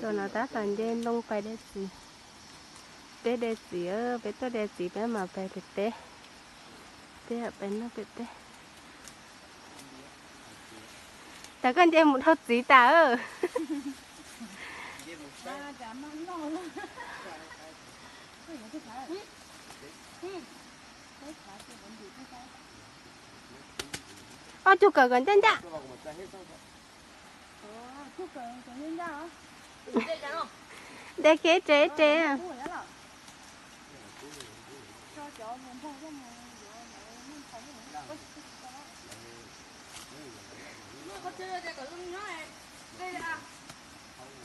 Tuaj no tab tom nce ntoo pais de txiv. Peb de txiv, peb tuaj de txiv peb mam pais pem teb. Peb pais noj pem teb. Tas koj nce mus dhau txiv tas. Ob cug kawm kom ncaj ncaj. De kev re re.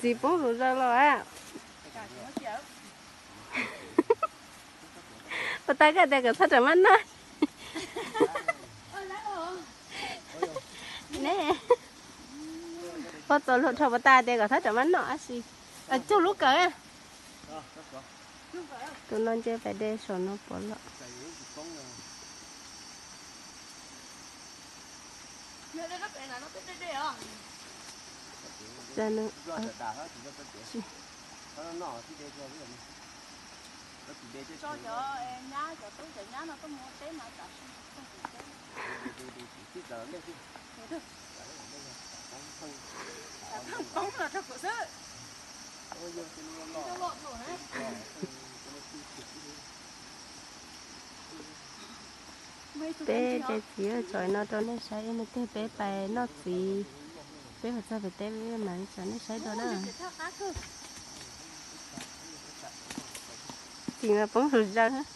Txiv poob rau zaws los a. Puas tas koj tias kom txhob ram mab noj ne? Puas txaus luag dhau puas tas tias kom txhob ram mab noj ab si. Cug lub kawm. Tus no nce pais de saum no puas los. Peb de txiv tso no rau nej saib, ib pliag peb pais noj txiv, peb mus txog pem teb mam li tso nej saib dua na. Txiv mas poob rau zaws.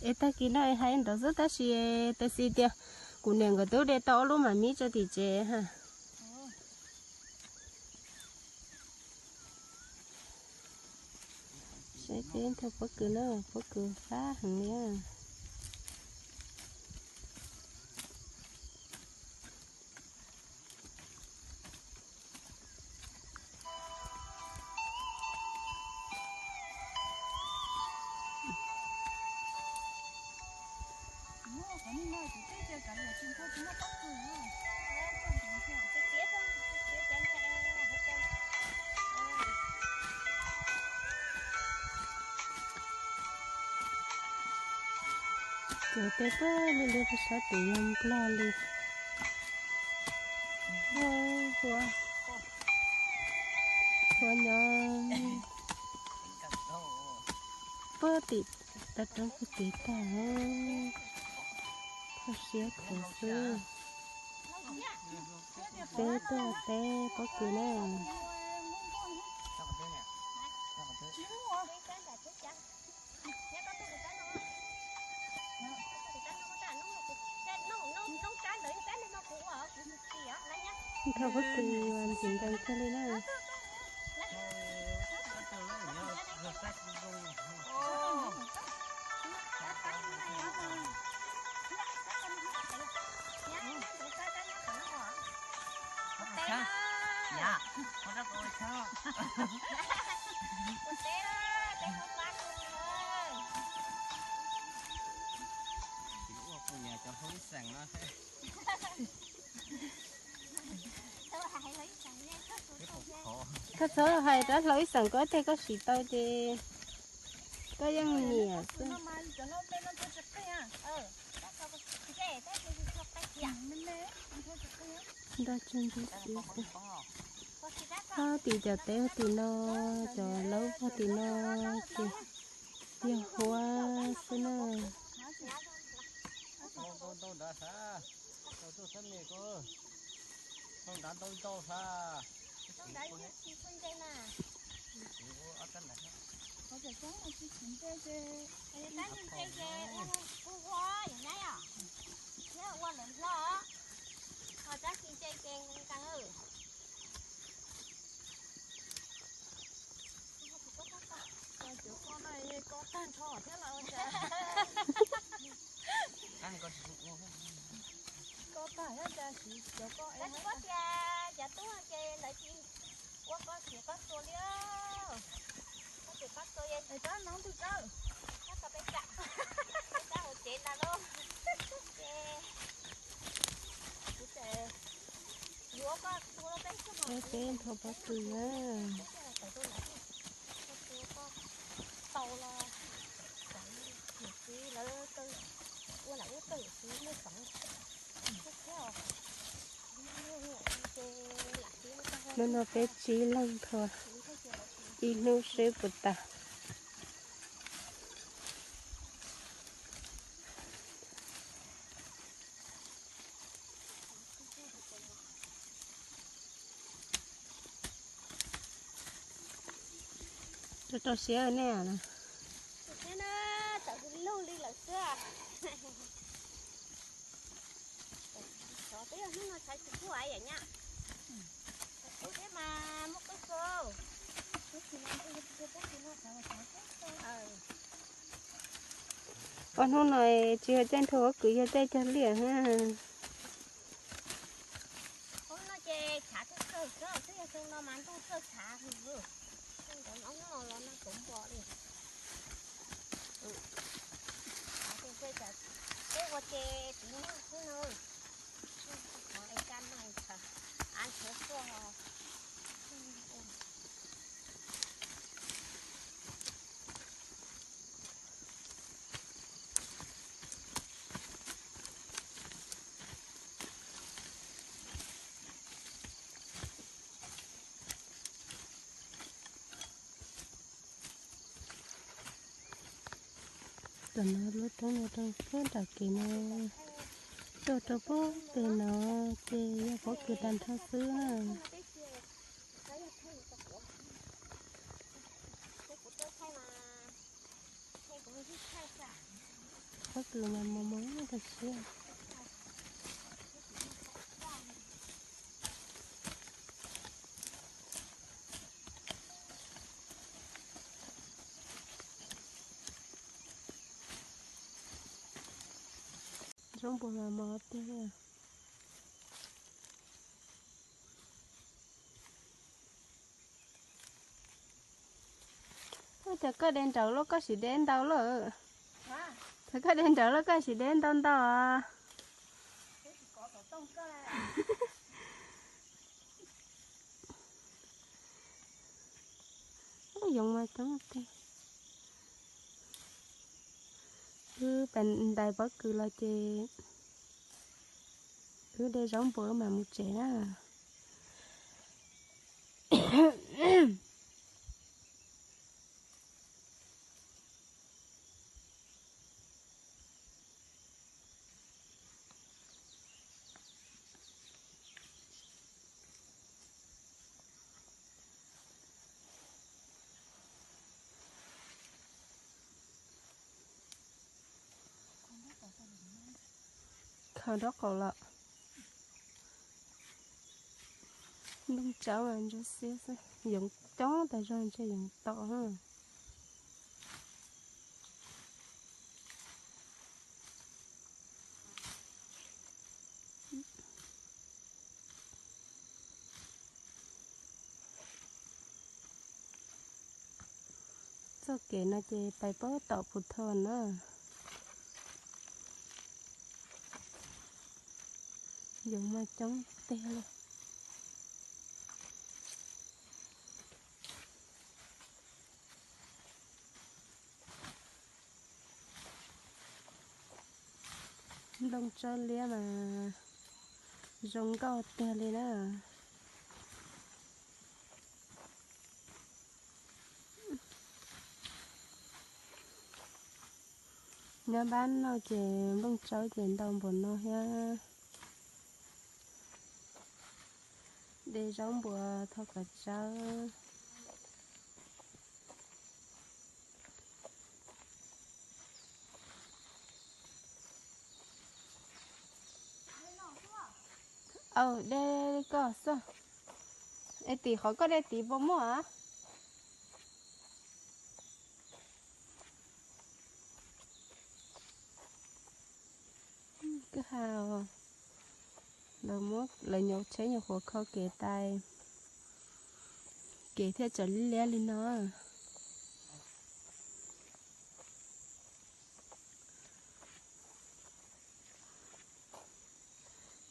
Es tag kis no es hais nrov xwb tab sis tab sis tias kuv niam nkawd twb de tau ob lub mam mib tso tim tsev ha. Saib peb ntag pob kws na, pob kws fab heev li. Cov tej puag lub lub sab tim yog nplog li. Ua, ua nyob puag tim tag roob puag tim tag, kho siab khuav xwb. Peb tuaj teb pob kws na. Nrog pob kws ntxim nkees kawg li na. Koj txhob hais rau hlau ib xeem ko, tej koj siv tau ces koj yeej nyiam xwb. Nrog tsag nrog xis xwb. Pog tim cov teb tim no, cov laub pog tim no ces yog huab xwb na. Cov ko no ko tag nrho thiab los ua cas? Peb nthua pob kws na. Hnub no peb tsib leej nthua ib hnub seb puas tas. Rau rau siab nej na. Tawm lug li lawm xwb. Xyov twb yog hnub no tshav tsis tshua yam nyab. Tub thiab mas muaj qwj kho. Ob hnub no tsis yog caij nthua pob kws, yog caij cog liaj ha. Hnub no ces tshav kawg kawg xwb, twb yog xyoo no mas ntuj txawj tshav hwv. Hnub no los nag kaum npo li. Peb ua ke tiv nyuj xwb na. Qhov es kaj no av ntshiav tuaj. Tam no lub roob no rau puag nram kev no, tuaj rau puag pem no ces yog pob kws tag nrho xwb na. Pob kws mas mos mos rau siab. Zaub npua mas mos tiag. Ua cas koj de nrawm los koj sim de ntau lawm? Cas koj de nrawm los koj sim de ntau ntau? Yoov mas coob tiag. Wb ntais pob kws los ces wb de zaub npua wb mam mus tsev na. Khaws nraub qaum lawm. Nplooj tsawb ntsuab xiab xwb, yoov coob tas zog ntshe yoov tom. Txoj kev no ces pais puag tom Phu Thoj na. Yoov mas coob tiag li. Nplooj tsawb liab mas zoo nkauj tiag li na. Nyob npab no ces nplooj tsawb ces ntau npaum no thiab. De zaub npua thauj kav tsawb. Aw, de koj xwb. Es tim qhov koj de tid puas muaj? Kwj ha, lawv muab lawv nyuam tsheb nyuam qhuav kho kev tais. kev thiaj txawm liab liab li no.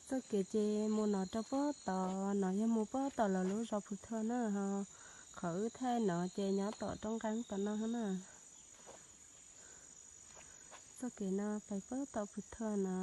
Txoj kev ces mus no rau puag tom no, yog mus puag tom lawv lub zos Phu Thua na, ho qhov wb thaij no ces nyob tom roob nqeeb tom no na. Txoj kev no pais puag tom Phu Thua no.